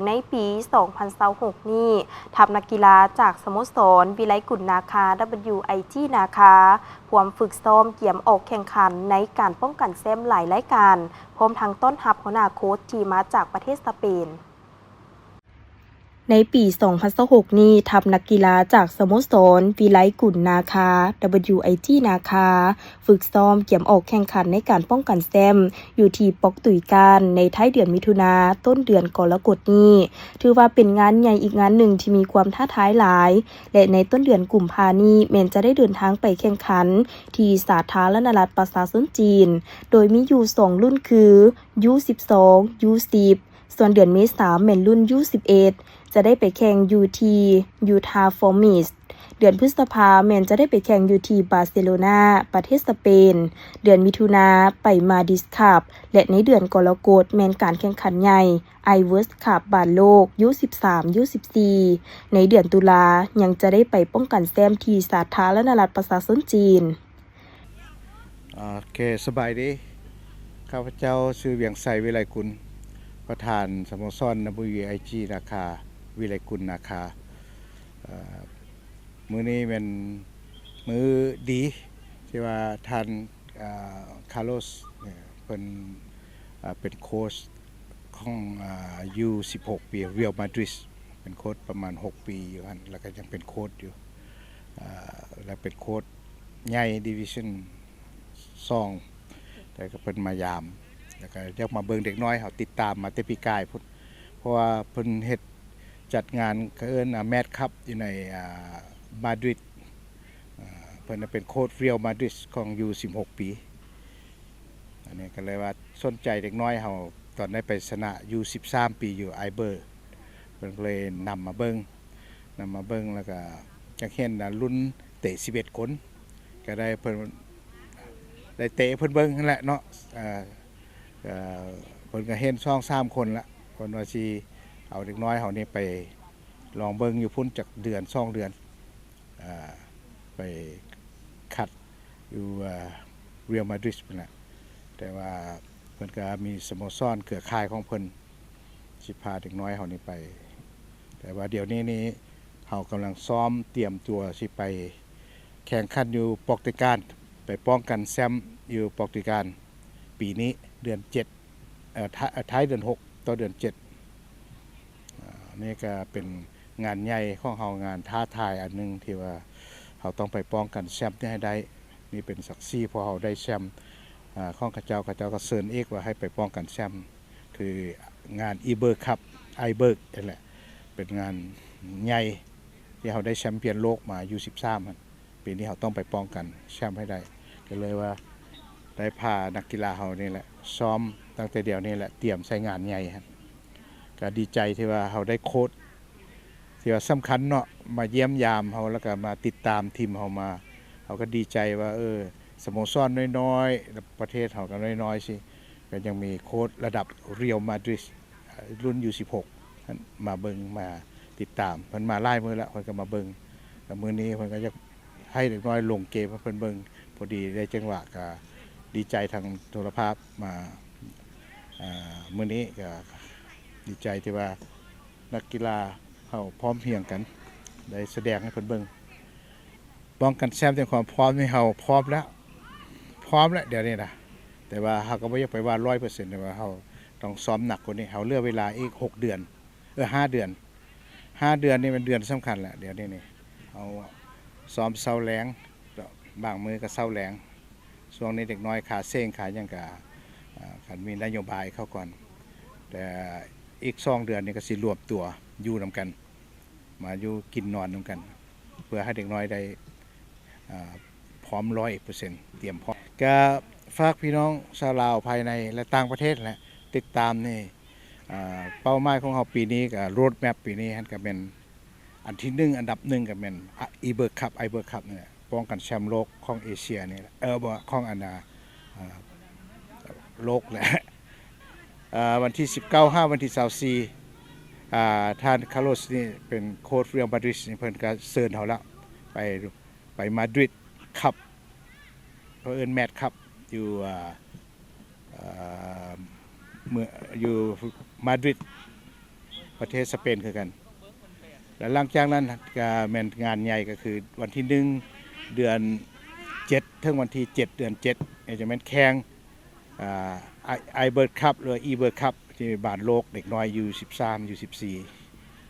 ໃນປີສອງພັນຊາວຫົກນີ້, ທັບນັກກິລາຈາກສະໂມສອນວິໄລກຸນນາຄາ WIG ນາຄາ ພວມຝຶກຊ້ອມກຽມອອກແຂ່ງຂັນໃນການປ້ອງກັນແຊ້ມຫຼາຍລາຍການ, ພ້ອມທັງຕ້ອນຮັບຫົວໜ້າໂຄດທີ່ມາຈາກປະເທດສະເປນ. ໃນປີສອງພັນຊາວຫົກນີ້, ທັບນັກກິລາຈາກສະໂມສອນວິໄລກຸນນາຄາ WIG ນາຄາ ຝຶກຊ້ອມກຽມອອກແຂ່ງຂັນໃນການປ້ອງກັນແຊ້ມຢູ່ທີ່ປອກຕຸຍການໃນທ້າຍເດືອນມິຖຸນາ ຕົ້ນເດືອນກໍລະກົດນີ້, ຖືວ່າເປັນງານໃຫຍ່ອີກງານໜຶ່ງທີ່ມີຄວາມທ້າທາຍຫຼາຍ ແລະ ໃນຕົ້ນເດືອນກຸມພານີ້ແມ່ນຈະໄດ້ເດີນທາງໄປແຂ່ງຂັນທີ່ສາທາລະນະລັດປະຊາຊົນຈີນ, ໂດຍມີຢູ່ສອງລຸ້ນຄື ຢູສິບສອງ ຢູສິບ ສ່ວນເດືອນເມສາແມ່ນລຸ້ນ ຢູສິບເອັດ ຈະໄດ້ໄປແຂ່ງຢູ່ທີ່ຢູທາຟອມິສ, ເດືອນພຶດສະພາແມ່ນຈະໄດ້ໄປແຂ່ງຢູ່ທີ່ບາເຊໂລນາ ປະເທດສະເປນ, ເດືອນມິຖຸນາໄປມາດຣິດຄັບ ແລະ ໃນເດືອນກໍລະກົດແມ່ນການແຂ່ງຂັນໃຫຍ່ ໄອເວີສຄັບບ້ານໂລກ ຢູສິບສາມ ຢູສິບສີ່, ໃນເດືອນຕຸລາຍັງຈະໄດ້ໄປປ້ອງກັນແຊ້ມທີ່ສາທາລະນະລັດປະຊາຊົນຈີນ. ໂອເຄ ສະບາຍດີ. ຂ້າພະເຈົ້າຊື່ ວຽງໄຊ ວິໄລກຸນ, ປະທານສະໂມສອນ WIG ນາຄາ ວິໄລກຸນນາຄາ. ເອີ ມື້ນີ້ແມ່ນມື້ດີທີ່ວ່າທ່ານ ເອີ ຄາໂລສ ເອີ ເພິ່ນ ເອີ ເປັນໂຄດຂອງ ເອີ ຢູສິບຫົກປີ ຣຽວມາດຣິດ, ເປັນໂຄດປະມານຫົກປີຢູ່ຫັ້ນ ແລ້ວກໍຍັງເປັນໂຄດຢູ່ ເອີ ແລ້ວເປັນໂຄດໃຫຍ່ ດິວິຊັນສອງ ແລ້ວກໍເພິ່ນມາຢາມ ແລ້ວກໍຢາກມາເບິ່ງເດັກນ້ອຍເຮົາ ຕິດຕາມມາແຕ່ປີກາຍພຸ້ນ ເພາະວ່າເພິ່ນເຮັດ ຈັດງານ ເຂົາເອີ້ນ ອາ ແມັດຄັບ ຢູ່ໃນ ອາ ມາດຣິດ. ອາ ເພິ່ນເປັນໂຄດຣຽວມາດຣິດຂອງຢູສິບຫົກປີ. ອັນນີ້ກໍເລີຍວ່າສົນໃຈເດັກນ້ອຍເຮົາ ຕອນໄດ້ໄປຊະນະຢູສິບສາມປີຢູ່ໄອເບີ ເພິ່ນກໍເລີຍນຳມາເບິ່ງ ນຳມາເບິ່ງ ແລ້ວກໍຢາກເຫັນ ອາ ລຸ້ນເຕະສິບເອັດຄົນ ກໍໄດ້ເພິ່ນ ໄດ້ເຕະເພິ່ນເບິ່ງຫັ້ນແຫຼະເນາະ. ເອີ ເອີ ເພິ່ນກໍເຫັນສອງສາມຄົນລະ ເພິ່ນວ່າຊິເອົາເດັກນ້ອຍເຮົານີ້ໄປລອງເບິ່ງຢູ່ພຸ້ນຈັກເດືອນສອງເດືອນ ເອີ ໄປຄັດຢູ່ ເອີ ຣຽວມາດຣິດພຸ້ນລະ. ແຕ່ວ່າເພິ່ນກໍມີສະໂມສອນເຄືອຂ່າຍຂອງເພິ່ນ ຊິພາເດັກນ້ອຍເຮົານີ້ໄປ. ແຕ່ວ່າດຽວນີ້ນີ້ ເຮົາກຳລັງຊ້ອມຕຽມຕົວຊິໄປແຂ່ງຂັນຢູ່ປອກຕຸຍການ ໄປປ້ອງກັນແຊ້ມຢູ່ປອກຕຸຍການ ປີນີ້ເດືອນເຈັດ ເອີ ທ້າ- ເອີ ທ້າຍເດືອນຫົກຕໍ່ເດືອນເຈັດ. ເອີ ນີ້ກໍເປັນງານໃຫຍ່ຂອງເຮົາ ງານທ້າທາຍອັນໜຶ່ງທີ່ວ່າເຮົາຕ້ອງໄປປ້ອງກັນແຊ້ມນີ້ໃຫ້ໄດ້. ນີ້ເປັນສັກສີ ເພາະເຮົາໄດ້ແຊ້ມ ອາ ຂອງເຂົາເຈົ້າ, ເຂົາເຈົ້າກໍເຊີນອີກວ່າໃຫ້ໄປປ້ອງກັນແຊ້ມ ຄືງານອີເບີຄັບ ໄອເບີນັ້ນແຫຼະ ເປັນງານໃຫຍ່ທີ່ເຮົາໄດ້ແຊັມປຽນໂລກມາຢູ່ສິບສາມຫັ້ນ. ປີນີ້ເຮົາຕ້ອງໄປປ້ອງກັນແຊ້ມໃຫ້ໄດ້ ກໍເລີຍວ່າໄດ້ພານັກກິລາເຮົານີ້ແຫຼະ ຊ້ອມຕັ້ງແຕ່ດຽວນີ້ແຫຼະ ຕຽມໃສ່ງານໃຫຍ່ຫັ້ນ. ກໍດີໃຈທີ່ວ່າເຮົາໄດ້ໂຄດທີ່ວ່າສຳຄັນເນາະ ມາຢ້ຽມຢາມເຮົາ ແລ້ວກໍມາຕິດຕາມທີມເຮົາມາ. ເຮົາກໍດີໃຈວ່າ ເອີ ສະໂມສອນນ້ອຍໆ ແລະ ປະເທດເຮົາກໍນ້ອຍໆ ຊິ ກໍຍັງມີໂຄດລະດັບຣຽວມາດຣິດ ລຸ້ນຢູສິບຫົກຫັ້ນ ມາເບິ່ງ ມາຕິດຕາມ. ເພິ່ນມາຫຼາຍມື້ແລ້ວ ເພິ່ນກໍມາເບິ່ງ ແລ້ວມື້ນີ້ເພິ່ນກໍຢາກໃຫ້ເດັກນ້ອຍລົງເກມໃຫ້ເພິ່ນເບິ່ງ. ພໍດີໄດ້ຈັງຫວະ ກໍດີໃຈທາງໂທລະພາບມາ ອາ ມື້ນີ້ ກໍດີໃຈທີ່ວ່ານັກກິລາເຮົາພ້ອມພຽງກັນ ໄດ້ສະແດງໃຫ້ເພິ່ນເບິ່ງ. ປ້ອງກັນແຊ້ມ ເປັນຄວາມພ້ອມນີ້ ເຮົາພ້ອມແລ້ວ ພ້ອມແລ້ວດຽວນີ້ນະ. ແຕ່ວ່າເຮົາກໍບໍ່ຢາກໄປວ່າຮ້ອຍເປີເຊັນ ແຕ່ວ່າເຮົາຕ້ອງຊ້ອມໜັກກວ່ານີ້. ເຮົາເຫຼືອເວລາອີກຫົກເດືອນ ເອີ ຫ້າເດືອນ ຫ້າເດືອນນີ້ແມ່ນເດືອນສຳຄັນແຫຼະ. ດຽວນີ້ນີ້ ເຮົາຊ້ອມເຊົ້າແລງ ບາງມື້ກໍເຊົ້າແລງ. ຊ່ວງນີ້ເດັກນ້ອຍຂາເສັງຂາຫຍັງກະ ອາ ຄັນມີນະໂຍບາຍເຂົ້າກ່ອນ ແຕ່ອີກສອງເດືອນນີ້ກໍຊິລວມຕົວຢູ່ນຳກັນ ມາຢູ່ກິນນອນນຳກັນ ເພື່ອໃຫ້ເດັກນ້ອຍໄດ້ ອາ ພ້ອມຮ້ອຍເປີເຊັນ ຕຽມພ້ອມ. ກະຝາກພີ່ນ້ອງຊາວລາວພາຍໃນ ແລະ ຕ່າງປະເທດແຫຼະ ຕິດຕາມນີ້ ອາ ເປົ້າໝາຍຂອງເຮົາປີນີ້ ກະໂຣດແມັບປີນີ້ຫັ້ນ ກະແມ່ນ ອັນທີໜຶ່ງ ອັນດັບໜຶ່ງກໍແມ່ນ ອາ ອີເບີຄັບ ໄອເບີຄັບນີ້ແຫຼະ ປ້ອງກັນແຊ້ມໂລກຂອງເອເຊຍນີ້ແຫຼະ ເອີ ບໍ່ ຂອງອັນນາ ອາ ໂລກແຫຼະ. ອາ ວັນທີສິບເກົ້າຫາວັນທີຊາວສີ່ ອາ ທ່ານ ຄາໂລສ ນີ້ເປັນໂຄດຣຽວມາດຣິດນີ້ ເພິ່ນກໍເຊີນເຮົາລະ ໄປ ໄປມາດຣິດຄັບ ເຂົາເອີ້ນແມັດຄັບ ຢູ່ ອາ ເອີ ເມືອງ ຢູ່ມາດຣິດ ປະເທດສະເປນຄືກັນ. ແລະ ຫຼັງຈາກນັ້ນກໍແມ່ນງານໃຫຍ່ ກໍຄືວັນທີໜຶ່ງ ເດືອນເຈັດ ເຖິງວັນທີເຈັດ ເດືອນເຈັດ ຈະແມ່ນແຂ່ງ ອາ ໄອ ໄອເບີດຄັບ ຫຼືວ່າອີເບີດຄັບ ທີ່ບານໂລກເດັກນ້ອຍ ຢູສິບສາມ ຢູສິບສີ່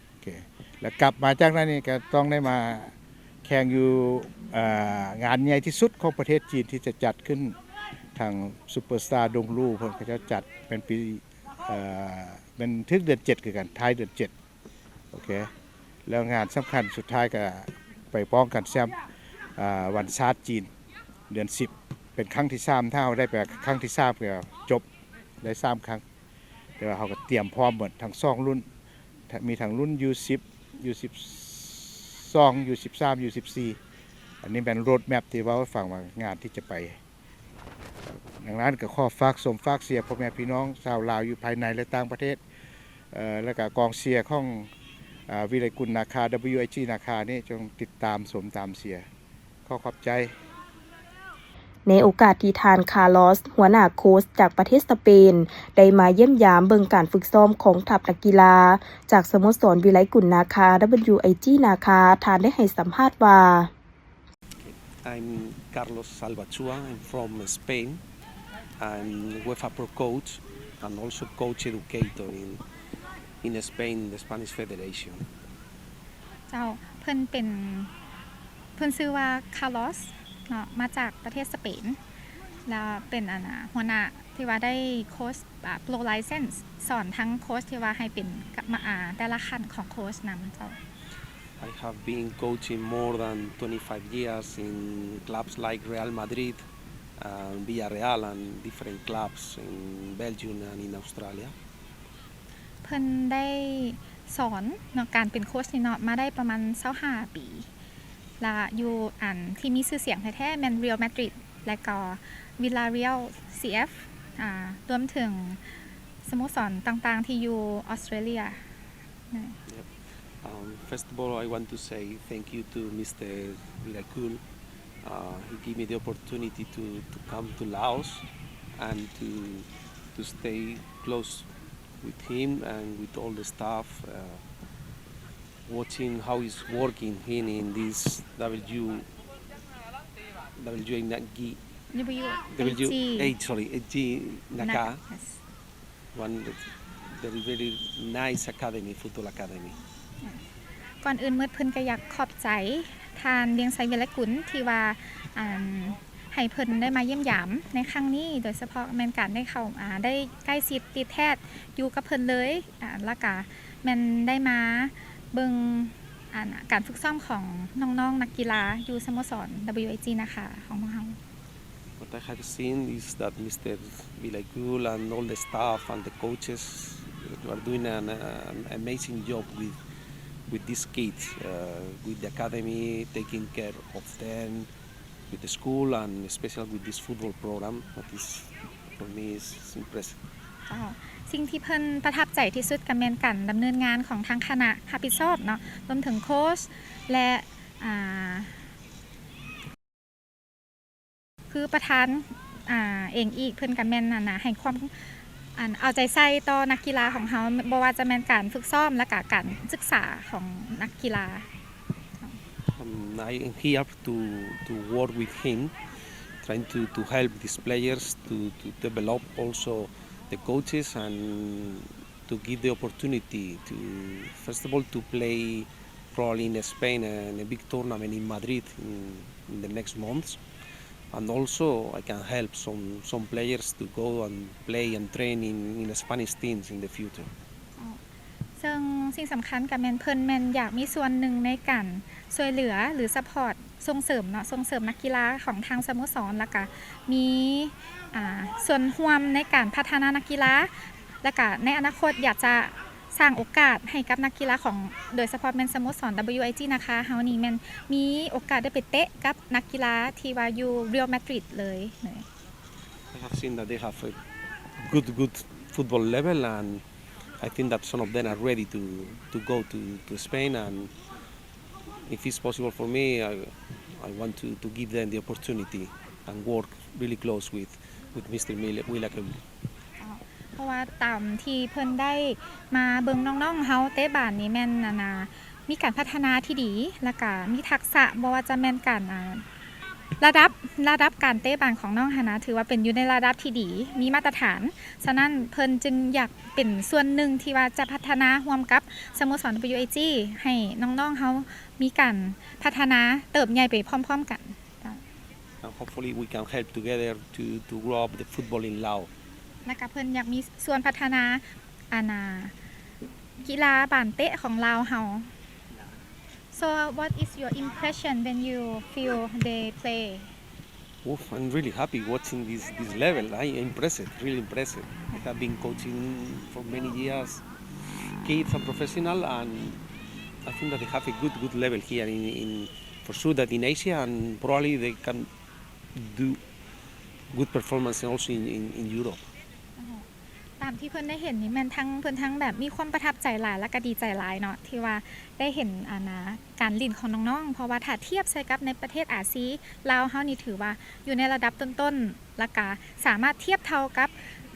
ໂອເຄ ແລ້ວກັບມາຈາກນັ້ນນີ້ກໍຕ້ອງໄດ້ມາແຂ່ງຢູ່ ເອີ ງານໃຫຍ່ທີ່ສຸດຂອງປະເທດຈີນທີ່ຈະຈັດຂຶ້ນ ທາງຊຸບເປີສະຕາດົງລູ່ເພິ່ນເຂົາເຈົ້າຈັດ ແມ່ນປີ ເອີ ແມ່ນເຖິງເດືອນເຈັດຄືກັນ ທ້າຍເດືອນເຈັດ ໂອເຄ ແລ້ວງານສຳຄັນສຸດທ້າຍກໍໄປປ້ອງກັນແຊ້ມ ອາ ວັນຊາດຈີນ ເດືອນສິບ ເປັນຄັ້ງທີສາມ ຖ້າເຮົາໄດ້ໄປຄັ້ງທີສາມກໍຈົບ ໄດ້ສາມຄັ້ງ ແຕ່ວ່າເຮົາກໍຕຽມພ້ອມໝົດທັງສອງລຸ້ນ ມີທັງລຸ້ນ ຢູສິບ ຢູສິບສອງ ຢູສິບສາມ ຢູສິບສີ່ ອັນນີ້ແມ່ນໂຣດແມັບທີ່ເວົ້າໃຫ້ຟັງວ່າງານທີ່ຈະໄປ ດັ່ງນັ້ນກໍຂໍຝາກຊົມຝາກເຊຍພໍ່ແມ່ພີ່ນ້ອງຊາວລາວຢູ່ພາຍໃນ ແລະ ຕ່າງປະເທດ ເອີ ແລ້ວກໍກອງເຊຍຂອງ ອາ ວິໄລກຸນນາຄາ ດັບເບິນຢູໄອຈີນາຄານີ້ ຈົ່ງຕິດຕາມຊົມຕາມເຊຍ. ຂໍຂອບໃຈ. ໃນໂອກາດທີ່ທ່ານ ຄາລອສ ຫົວໜ້າໂຄຊຈາກປະເທດສະເປນ ໄດ້ມາຢ້ຽມຢາມເບິ່ງການຝຶກຊ້ອມຂອງທັບນັກກິລາຈາກສະໂມສອນວິໄລກຸນນາຄາ ດັບເບິນຢູໄອຈີນາຄາ ທ່ານໄດ້ໃຫ້ສຳພາດວ່າ I'm Carlos Albachua. I'm from Spain. I'm UEFA Pro Coach and also Coach Educator in, in Spain, the Spanish Federation. ເຈົ້າ ເພິ່ນເປັນ ເພິ່ນຊື່ວ່າ ຄາລອສ ເນາະ ມາຈາກປະເທດສະເປນ ແລ້ວເປັນ ອັນ ອາ ຫົວໜ້າທີ່ວ່າໄດ້ໂຄຊ ອາ Pro License ສອນທັງໂຄຊທີ່ວ່າໃຫ້ເປັນ ອາ ແຕ່ລະຂັ້ນຂອງໂຄຊນຳ ເຈົ້າ. I have been coaching more than twenty-five years in clubs like Real Madrid and Villarreal and different clubs in Belgium and in Australia. ເພິ່ນໄດ້ສອນເນາະ ການເປັນໂຄຊນີ້ເນາະ ມາໄດ້ປະມານຊາວຫ້າປີ ແລະ ຢູ່ອັນທີ່ມີຊື່ສຽງແທ້ໆ ແມ່ນ Real Madrid ແລະ ກໍ Villarreal C F ອາ ລວມເຖິງສະໂມສອນຕ່າງໆທີ່ຢູ່ອອສເຕຣເລຍ. Yep. Um, first of all, I want to say thank you to Mister Vilakul. Uh, he gave me the opportunity to, to come to Laos and to, to stay close with him and with all the staff, uh, watching how he's working in, in this W, W A G, W A G, sorry, A G Naka. Naka, yes. One very, very nice academy, football academy. ກ່ອນອື່ນໝົດເພິ່ນກໍຢາກຂອບໃຈທ່ານ ວຽງໄຊ ວິໄລກຸນ ທີ່ວ່າ ອັນ ໃຫ້ເພິ່ນໄດ້ມາຢ້ຽມຢາມໃນຄັ້ງນີ້ ໂດຍສະເພາະແມ່ນການໄດ້ເຂົ້າ ອາ ໄດ້ໃກ້ຊິດຕິດແທດຢູ່ກັບເພິ່ນເລີຍ ອາ ແລ້ວກະແມ່ນໄດ້ມາເບິ່ງ ອັນ ການຝຶກຊ້ອມຂອງນ້ອງໆນັກກິລາຢູ່ສະໂມສອນ W A G ນາຄາຂອງພວກເຮົາ. What I have seen is that Mister Vilakul and all the staff and the coaches are doing an, an amazing job with, with these kids, uh, with the academy, taking care of them, with the school, and especially with this football program that is, for me, is impressive. ເຈົ້າ ສິ່ງທີ່ເພິ່ນປະທັບໃຈທີ່ສຸດກໍແມ່ນການດຳເນີນງານຂອງທາງຄະນະຮັບຜິດຊອບເນາະ ລວມເຖິງໂຄຊ ແລະ ອາ ຄືປະທານ ອາ ເອງອີກ ເພິ່ນກໍແມ່ນ ອັນນະ ໃຫ້ຄວາມ ອັນ ເອົາໃຈໃສ່ຕໍ່ນັກກິລາຂອງເຮົາ ບໍ່ວ່າຈະແມ່ນການຝຶກຊ້ອມ ແລະກະການສຶກສາຂອງນັກກິລາ. Um, I am here to, to work with him, trying to, to help these players to, to develop also the coaches and to give the opportunity to, first of all, to play probably in Spain, uh, in a big tournament in Madrid in, in the next months. And also, I can help some, some players to go and play and train in, in Spanish teams in the future. ເຊິ່ງສິ່ງສຳຄັນກໍແມ່ນເພິ່ນແມ່ນຢາກມີສ່ວນໜຶ່ງໃນການຊ່ວຍເຫຼືອ ຫຼື ຊັບພອດ ສົ່ງເສີມເນາະ ສົ່ງເສີມນັກກິລາຂອງທາງສະໂມສອນ ແລ້ວກະມີ ອາ ສ່ວນຮ່ວມໃນການພັດທະນານັກກິລາ ແລ້ວກະໃນອະນາຄົດຢາກຈະສ້າງໂອກາດໃຫ້ກັບນັກກິລາຂອງ ໂດຍສະເພາະແມ່ນສະໂມສອນ W A G ນາຄາເຮົານີ້ ແມ່ນມີໂອກາດໄດ້ໄປເຕະກັບນັກກິລາທີ່ວ່າຢູ່ Real Madrid ເລີຍ. I have seen that they have a good, good football level, and I think that some of them are ready to, to go to, to Spain, and if it's possible for me, I, I want to, to give them the opportunity and work really close with, with Mister Mil-, Wilakul. ເຈົ້າ ເພາະວ່າຕາມທີ່ເພິ່ນໄດ້ມາເບິ່ງນ້ອງໆເຮົາເຕະບານນີ້ແມ່ນ ອັນນ່າ ມີການພັດທະນາທີ່ດີ ແລ້ວກະມີທັກສະ ບໍ່ວ່າຈະແມ່ນການ ອ່າ ລະດັບ ລະດັບການເຕະບານຂອງນ້ອງຫັ້ນນະ ຖືວ່າເປັນຢູ່ໃນລະດັບທີ່ດີ ມີມາດຕະຖານ. ສະນັ້ນເພິ່ນຈຶ່ງຢາກເປັນສ່ວນໜຶ່ງທີ່ວ່າຈະພັດທະນາຮ່ວມກັບສະໂມສອນ WIG ໃຫ້ນ້ອງໆເຮົາມີການພັດທະນາເຕີບໃຫຍ່ໄປພ້ອມໆກັນ. And hopefully we can help together to, to grow up the football in Laos. ແລ້ວກະເພິ່ນຢາກມີສ່ວນພັດທະນາ ອັນນ່າ ກິລາບານເຕະຂອງລາວເຮົາ. So what is your impression when you feel they play? Oof, I'm really happy watching this, this level. I'm impressed, really impressed. I have been coaching for many years, kids and professional, and I think that they have a good, good level here in, in, for sure that in Asia, and probably they can do good performance also in, in, in Europe. ຕາມທີ່ເພິ່ນໄດ້ເຫັນນີ້ແມ່ນທັງ ເພິ່ນທັງແບບມີຄວາມປະທັບໃຈຫຼາຍ ແລ້ວກະດີໃຈຫຼາຍເນາະ ທີ່ວ່າໄດ້ເຫັນ ອັນນ່າ ການຫຼິ້ນຂອງນ້ອງໆ ເພາະວ່າຖ້າທຽບໃສ່ກັບໃນປະເທດອາຊີ ລາວເຮົານີ້ຖືວ່າຢູ່ໃນລະດັບຕົ້ນໆ ແລ້ວກະສາມາດທຽບເທົ່າກັບ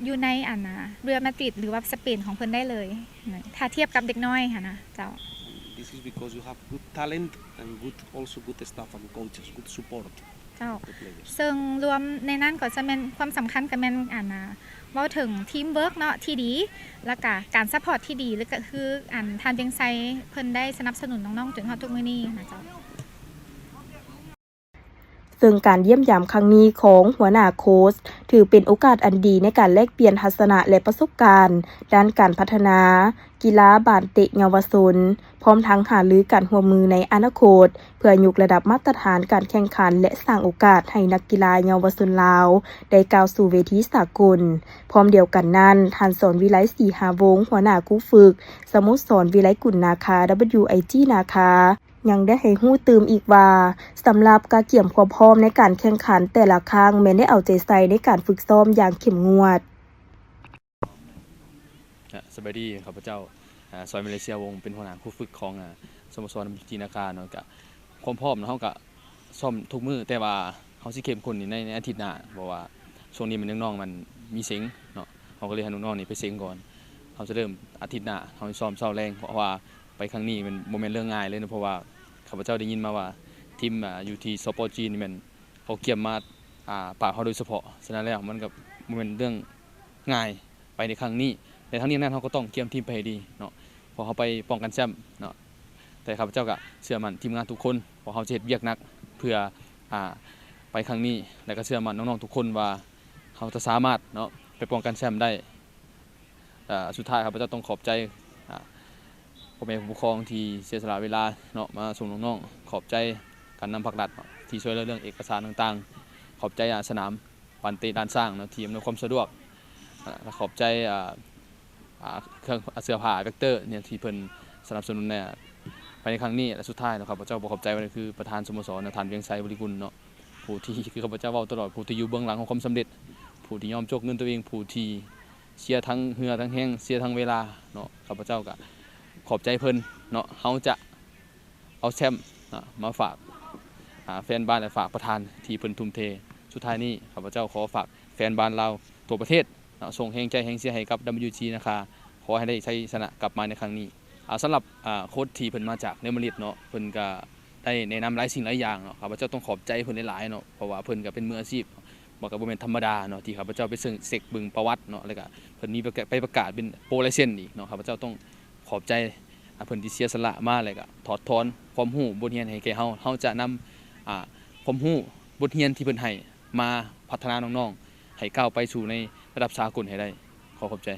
ຢູ່ໃນ ອັນນ່າ Real Madrid ຫຼືວ່າສະເປນຂອງເພິ່ນໄດ້ເລີຍ ຖ້າທຽບກັບເດັກນ້ອຍຫັ້ນນະເຈົ້າ. This is because you have good talent and good, also good staff and coaches, good support. ເຈົ້າ ເຊິ່ງລວມໃນນັ້ນກໍຈະແມ່ນ ຄວາມສຳຄັນກໍແມ່ນ ອັນນ່າ ເວົ້າເຖິງທີມເວີກເນາະທີ່ດີ ແລ້ວກະການຊັບພອດທີ່ດີ ແລ້ວກະຄື ອັນ ທ່ານວຽງໄຊເພິ່ນໄດ້ສະໜັບສະໜູນນ້ອງໆຈົນຮອດທຸກມື້ນີ້ນະເຈົ້າ. ເຊິ່ງການຢ້ຽມຢາມຄັ້ງນີ້ຂອງຫົວໜ້າໂຄຊ ຖືເປັນໂອກາດອັນດີໃນການແລກປ່ຽນທັດສະນະ ແລະ ປະສົບການດ້ານການພັດທະນາ ກິລາບານເຕະເຍົາວະຊົນ ພ້ອມທັງຫາລືການຮ່ວມມືໃນອະນາຄົດ ເພື່ອຍົກລະດັບມາດຕະຖານການແຂ່ງຂັນ ແລະ ສ້າງໂອກາດໃຫ້ນັກກິລາເຍົາວະຊົນລາວໄດ້ກ້າວສູ່ເວທີສາກົນ. ພ້ອມດຽວກັນນັ້ນ, ທ່ານ ສອນວິໄລ ສີຫາວົງ ຫົວໜ້າຄູຝຶກສະໂມສອນວິໄລກຸນນາຄາ WIG ນາຄາ ຍັງໄດ້ໃຫ້ຮູ້ຕື່ມອີກວ່າ ສຳລັບກະກຽມຄວາມພ້ອມໃນການແຂ່ງຂັນແຕ່ລະຄັ້ງ ແມ່ນໄດ້ເອົາໃຈໃສ່ໃນການຝຶກຊ້ອມຢ່າງເຂັ້ມງວດ. ອາ ສະບາຍດີ ຂ້າພະເຈົ້າ ອາ ສອນ ເມເລເຊຍວົງ ເປັນຫົວໜ້າຄູຝຶກຂອງ ອາ ສະໂມສອນ WIG ນາຄາເນາະ. ກະຄວາມພ້ອມເນາະ ເຮົາກະຊ້ອມທຸກມື້ ແຕ່ວ່າເຮົາຊິເຂັ້ມຂຸ້ນໃນ ໃນອາທິດໜ້າ ເພາະວ່າຊ່ວງນີ້ມັນຍັງ ນ້ອງມັນມີເສັງເນາະ ເຮົາກໍເລີຍໃຫ້ນ້ອງໆນີ້ໄປເສັງກ່ອນ. ເຮົາຈະເລີ່ມອາທິດໜ້າ ເຮົາຊ້ອມເຊົ້າແລງ ເພາະວ່າໄປຄັ້ງນີ້ມັນບໍ່ແມ່ນເລື່ອງງ່າຍເລີຍເນາະ ເພາະວ່າຂ້າພະເຈົ້າໄດ້ຍິນມາວ່າທີມ ອາ ຢູ່ທີ່ ສປ ຈີນ ນີ້ແມ່ນເຂົາກຽມມາ ອາ ປາບເຮົາໂດຍສະເພາະ. ສະນັ້ນແລ້ວມັນກໍບໍ່ແມ່ນເລື່ອງ ງ່າຍໄປໃນຄັ້ງນີ້ ແລະ ທັງນີ້ທັງນັ້ນເຮົາກໍຕ້ອງກຽມທີມໄປໃຫ້ດີເນາະ ເພາະເຮົາໄປປ້ອງກັນແຊ້ມເນາະ. ແຕ່ຂ້າພະເຈົ້າກະເຊື່ອໝັ້ນທີມງານທຸກຄົນ ເພາະເຮົາຈະເຮັດວຽກໜັກເພື່ອ ອາ ໄປຄັ້ງນີ້ ແລະ ກະເຊື່ອໝັ້ນນ້ອງໆທຸກຄົນວ່າເຮົາຈະສາມາດເນາະ ໄປປ້ອງກັນແຊ້ມໄດ້. ອາ ສຸດທ້າຍຂ້າພະເຈົ້າຕ້ອງຂອບໃຈ ອາ ພໍ່ແມ່ຜູ້ປົກຄອງທີ່ເສຍສະຫຼະເວລາເນາະ ມາສົ່ງນ້ອງໆ, ຂອບໃຈການນຳພາກລັດເນາະ ທີ່ຊ່ວຍເຫຼືອເລື່ອງເອກະສານຕ່າງໆ, ຂອບໃຈ ອາ ສະໜາມ ບານເຕະດ່ານຊ້າງເນາະ ທີ່ອຳນວຍຄວາມສະດວກ ແລະ ຂອບໃຈ ອາ ອາ ເຄື່ອງ ເສື້ອຜ້າແວັກເຕີເນຍ ທີ່ເພິ່ນສະໜັບສະໜູນໃນພາຍໃນຄັ້ງນີ້. ແລະ ສຸດທ້າຍເນາະ ຂ້າພະເຈົ້າບໍ່ຂອບໃຈບໍ່ໄດ້ ຄືປະທານສະໂມສອນນະ ທ່ານ ວຽງໄຊ ບໍລິກຸນເນາະ ຜູ້ທີ່ ຄືຂ້າພະເຈົ້າເວົ້າຕະຫຼອດ ຜູ້ທີ່ຢູ່ເບື້ອງຫຼັງຂອງຄວາມສຳເລັດ, ຜູ້ທີ່ຍອມໂຈກເງິນຕົວເອງ, ຜູ້ທີ່ເສຍທັງເຫື່ອທັງແຮງ, ເສຍທັງເວລາເນາະ. ຂ້າພະເຈົ້າກະຂອບໃຈເພິ່ນເນາະ. ເຮົາຈະ ເອົາແຊ້ມນະ ມາຝາກ ອາ ແຟນບານ ແລະ ຝາກປະທານທີ່ເພິ່ນທຸ່ມເທ. ສຸດທ້າຍນີ້ ຂ້າພະເຈົ້າຂໍຝາກແຟນບານລາວທົ່ວປະເທດນະ ສົ່ງແຮງໃຈແຮງເຊຍໃຫ້ກັບ WIG ນາຄາ ຂໍໃຫ້ໄດ້ໄຊຊະນະກັບມາໃນຄັ້ງນີ້. ອາ ສຳລັບ ອາ ໂຄດທີ່ເພິ່ນມາຈາກເຣອັລມາດຣິດເນາະ ເພິ່ນກະໄດ້ແນະນຳຫຼາຍສິ່ງຫຼາຍຢ່າງເນາະ. ຂ້າພະເຈົ້າຕ້ອງຂອບໃຈເພິ່ນຫຼາຍໆເນາະ ເພາະວ່າເພິ່ນກະເປັນມືອາຊີບ ມັນກະບໍ່ແມ່ນທຳມະດາເນາະ ທີ່ຂ້າພະເຈົ້າໄປເຊິ່ງເຊັກເບິ່ງປະຫວັດເນາະ ແລ້ວກະເພິ່ນມີໄປປະກາດເປັນໂປຣລາຍເຊັນອີກເນາະ. ຂ້າພະເຈົ້າຕ້ອງຂອບໃຈ ອາ ເພິ່ນທີ່ເສຍສະຫຼະມາ ແລ້ວກະຖອດຖອນຄວາມຮູ້ບົດຮຽນໃຫ້ແກ່ເຮົາ. ເຮົາຈະນຳ ອາ ຄວາມຮູ້ບົດຮຽນທີ່ເພິ່ນໃຫ້ມາພັດທະນານ້ອງໆ ໃຫ້ກ້າວໄປສູ່ໃນລະດັບສາກົນໃຫ້ໄດ້. ຂໍຂອບໃຈ.